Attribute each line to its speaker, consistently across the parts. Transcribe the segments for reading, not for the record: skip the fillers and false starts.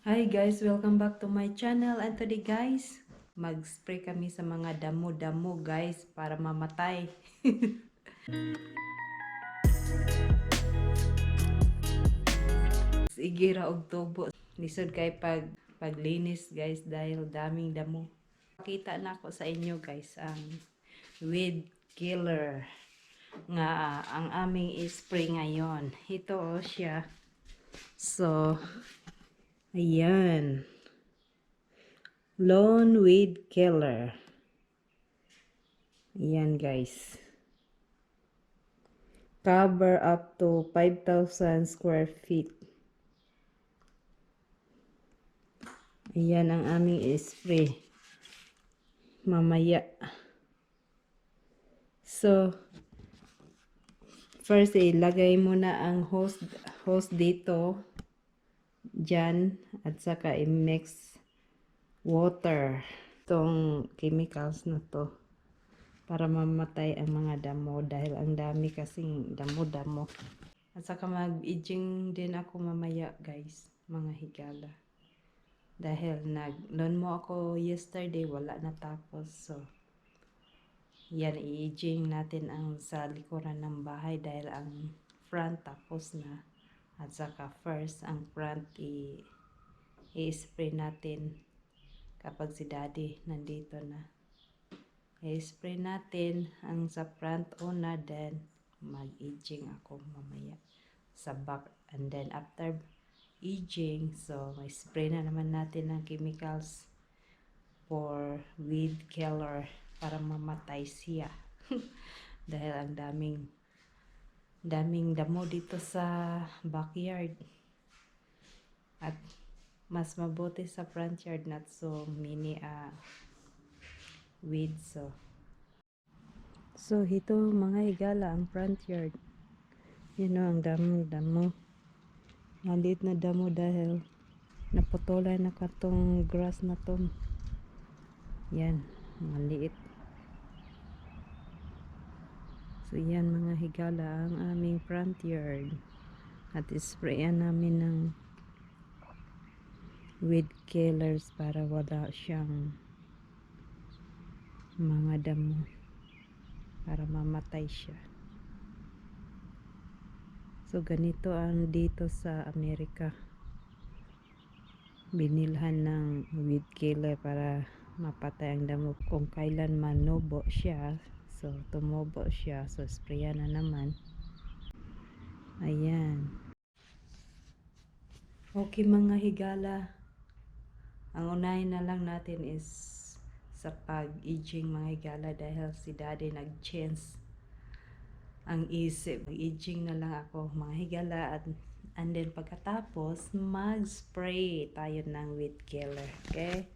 Speaker 1: Hi guys, welcome back to my channel. And today guys, mag-spray kami sa mga damo-damo guys para mamatay. Sige ra og tubo. Lisod kay paglinis guys dahil daming damo. Pakita na ako sa inyo guys ang weed killer nga ang aming spray ngayon. Ito siya. So, ayan. Lawn weed killer. Ayan guys. Cover up to 5,000 square feet. Ayan ang aming spray. Mamaya. So, first ilagay mo na ang hose dito. Dyan. At saka i-mix water. Itong chemicals na to. Para mamatay ang mga damo. Dahil ang dami kasing damo-damo. At saka mag-edging din ako mamaya guys. Mga higala. Dahil nag-loan mo ako yesterday, wala natapos. So, yan, i-edging natin ang sa likuran ng bahay dahil ang front tapos na. At saka first, ang front i-spray natin kapag si daddy nandito na. I-spray natin ang sa front una, then mag-edging ako mamaya sa back. And then after edging, so may spray na naman natin ng chemicals for weed killer para mamatay siya. Dahil ang daming damo dito sa backyard. At mas mabuti sa front yard, not so many weeds. So ito mga higala ang front yard. Yun ang damo. Maliit na damo dahil naputulan na katong grass na to. Yan, maliit. So yan mga higala ang aming front yard. At isprayan namin ng weed killers para wala siyang mga damo. Para mamatay siya. So, ganito ang dito sa Amerika. Binilhan ng weed killer para mapatay ang damo. Kung kailan manubo siya, so tumubo siya, so sprayan na naman. Ayan. Okay mga higala. Ang unahin na lang natin is sa pag-edging mga higala dahil si daddy nag-change ang isip. Mag-edging na lang ako mga higala and then pagkatapos mag-spray tayo ng weed killer. Okay?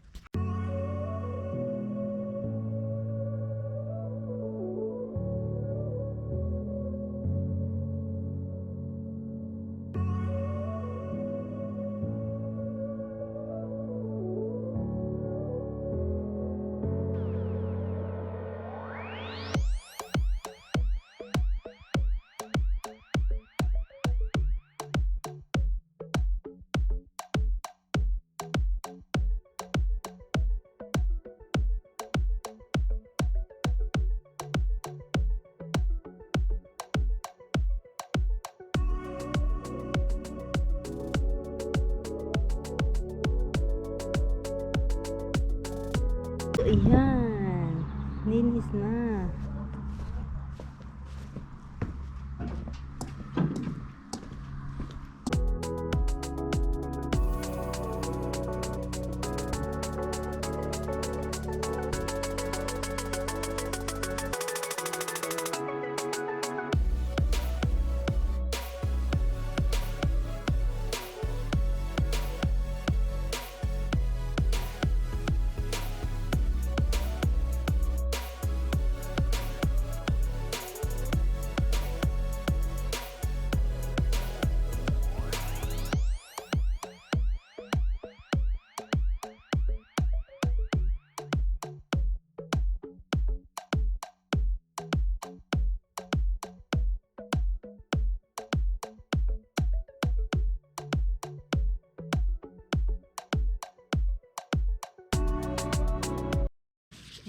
Speaker 1: Ayan, linis na.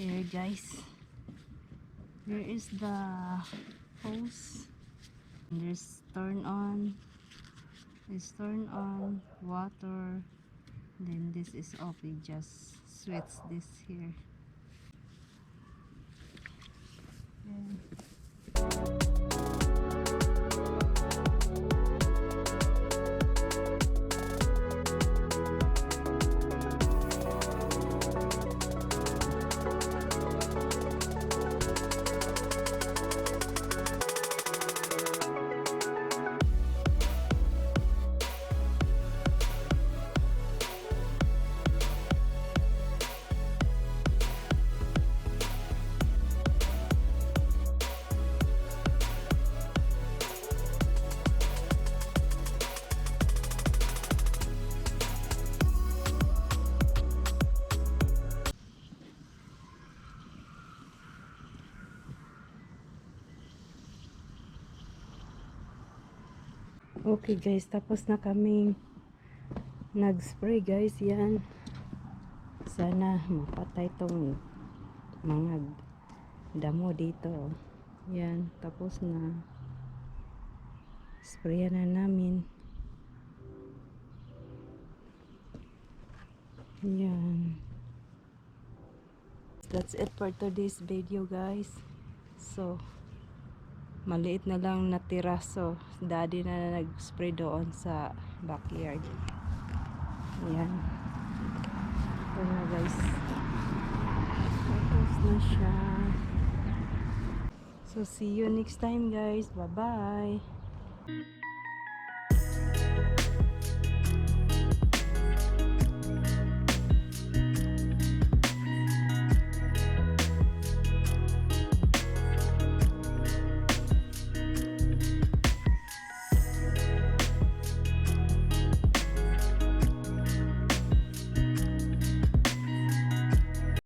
Speaker 1: Here guys, here is the hose. There's turn on, water, then this is off. We just switch this here. Okay guys, tapos na kaming nag-spray guys. Yan, sana mapatay tong mga damo dito. Yan, tapos na sprayan na namin. Yan, that's it for today's video guys. So maliit na lang natira, so daddy na nag-spray doon sa backyard. Yan, ito na guys, tapos na siya. So see you next time guys, bye bye.